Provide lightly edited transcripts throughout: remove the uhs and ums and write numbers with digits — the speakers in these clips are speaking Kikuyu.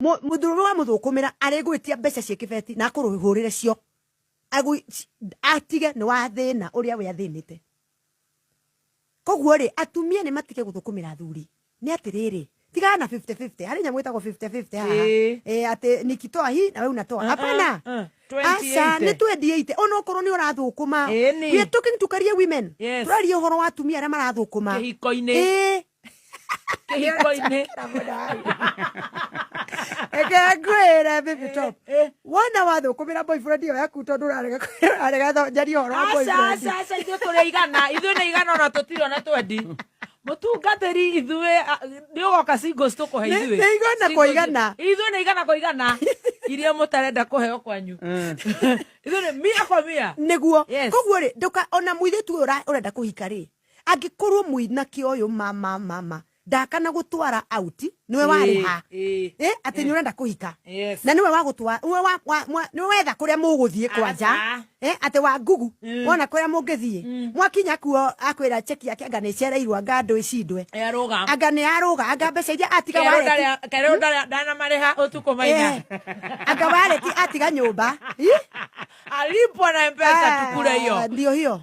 Mũthuri wa mũthũkũmĩra arĩgwĩtia mbeca ciĩ kĩbeti na akũhũrĩre cio. Atige nĩ wa thĩna ũrĩa we athĩnĩte. Koguo rĩ, atumia nĩ matige gũthũkũmĩra athuri. Nĩ atĩrĩrĩ, tigana na 50-50. Harĩ nyamũ ĩtagwo 50-50 haha. Eh, atĩ nikitoa hii na wewe unatoa. Hapana. Aca, nĩ 20-80. Ona okorwo nĩ ũrathũkũma. We are talking to career women. Tũraria ũhoro wa atumia arĩa marathũkũma. Kĩhiko-inĩ. Kĩhiko-inĩ. Reke ngwĩre, baby top. Wona wathũkũmĩra boyfriend ĩyo yaku tondũ ũrarega njarie ũhoro wa Aca, boyfriend. aca, aca, ithuĩ tũrĩ igana, ithuĩ nĩ igana ona tũtirĩ ona twendi. Mũtungatĩri ithuĩ nĩ ũgoka singles tũkũhe ithuĩ. Nĩ igana kwa igana. Ithuĩ nĩ igana kwa igana iria mũtarenda kũheo kwanyu. Ithuĩ nĩ mia kwa mia. Nĩguo. Koguo rĩ, ndũka ona mũirĩtu ũyũ ũrenda kũhika rĩ, angĩkorwo mũinake ũyũ mama mama ndakana gũtwara out niwe warĩha. Eh, atĩ nĩ ũrenda kũhika. Na niwe wagũtwara, niwe wa, wa, niwe wetha kũrĩa mũgũthiĩ kwanja. Aca. Eh, atĩ wa ngugu wona kũrĩa mũngĩthiĩ mwakinya kuo akwĩra cheki yake anga nĩ ĩcereirwo, anga andũ ĩcindwe. Yarũga. Anga nĩ yarũga, anga mbeca iria atiga Kerũ wareti. Kerũ ndanamarĩha ũtukũ maina. Eh, anga wareti atiga nyũmba. Ih? Alipwa na mpesa tukure hiyo. Ah, ndio hiyo.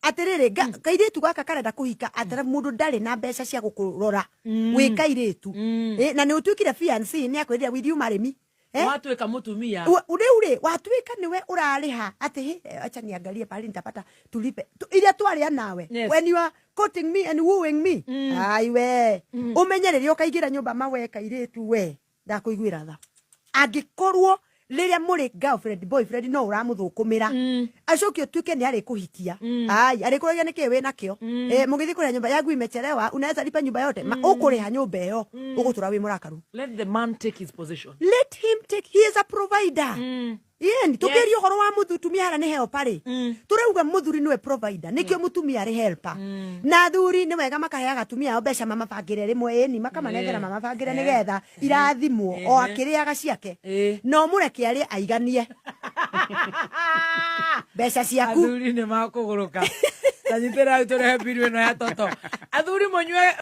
Atiriri, kairitu gaka karenda kuhika atara mundu ndari na mbeca cia gukurora wi kairitu. Eh, na ni utuikire fiancé ni akwirire, "Will you marry me?" Eh? Watuĩka mũtumia. Riu ri watuika niwe urariha ati, "He, acha niangalie pahali nitapata tulipe iria twaria nawe." When you are courting me and wooing me, ai we, umenye riria ukaingira nyumba mawe kairitu we, ndakuiguira tha angĩkorwo rĩrĩa mũrĩ girlfriend, boyfriend, no ũramũthũkũmĩra, acoke ũtuĩke nĩ arĩkũhikia. Ai, arĩkũragia nĩkĩ wĩ nakĩo. Eh, mũgĩthiĩ kũrĩha nyũmba yangu imechelewa, unaweza lipa nyumba yote? Ma ũkũrĩha nyũmba ĩyo ũgũtũra wĩ mũrakaru. Let the man take his position. Let him take, he is a provider. Yeni tukiaria ũhoro wa mũtumia harĩa nĩ helper rĩ, tũrauga mũthuri nĩwe provider, nĩkĩo mũtumia arĩ helper. Na athuri nĩ wega makaheaga atumia ao mbeca mamabangĩre rĩmwe, ĩni, makamanengera mamabangĩre nĩgetha irathimwo o akĩrĩaga ciake. No mũreke arĩe aiganie mbeca ciaku. Athuri nĩ makũgũrũka. Tanyitĩra hau tũrehe mbiru ĩno ya toto. Athuri mũnyue.